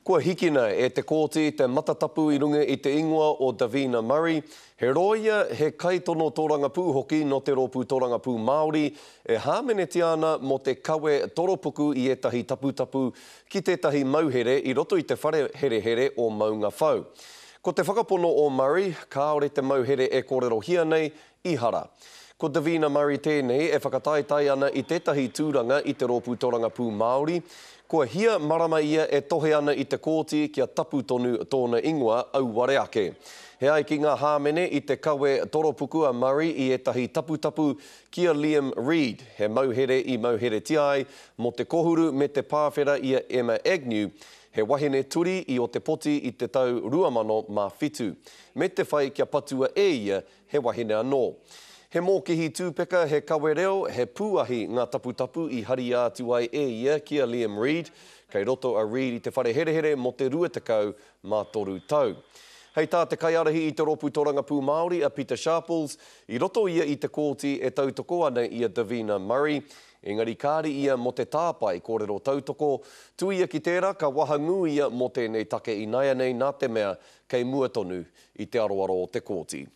Kua hikina e te kōti te matatapu i runga i te ingoa o Davina Murray, he rōia, he kaitono tōrangapū hoki nō te Rōpū Tōrangapū Māori, e hāmenetia ana mō te kawe toropuku i ētahi taputapu ki tētahi mauhere i roto i te whare herehere o Maungawhau. Ko te whakapono o Murray, kāore te mauhere e kōrerohia nei i hara. Ko Davina Murray tēnei e whakataetae ana i tētahi tūranga i te Rōpū Torangapū Māori. Kua hia marama ia e tohe ana i te kōti kia tapu tonu tōna ingoa auware ake. He ai ki ngā hāmene i te kawe toropuku a Murray i ētahi taputapu ki a Liam Reid, he mauhere i mauheretia ai mō te kohuru me te pāwhera i a Emma Agnew, he wahine turi i Otepoti i te tau 2007, me te whai kia patua e ia He wahine anō. He mōkihi tūpeka, he kawe reo, he pūahi ngā taputapu i haria atu ai e ia ki a Liam Reid. Kei roto a Reid i te whare herehere mō te 23 tau. Hei tā te kaiārahi i te Rōpū Torangapū Māori, a Pita Sharples, i roto ia i te kōti e tautoko ana i a Davina Murray, engari kāri ia mō te tāpae kōrero tautoko. Tuia ki tērā, ka wahangū ia mō tēnei take inaianei nā te mea kei mua tonu i te aroaro o te kōti.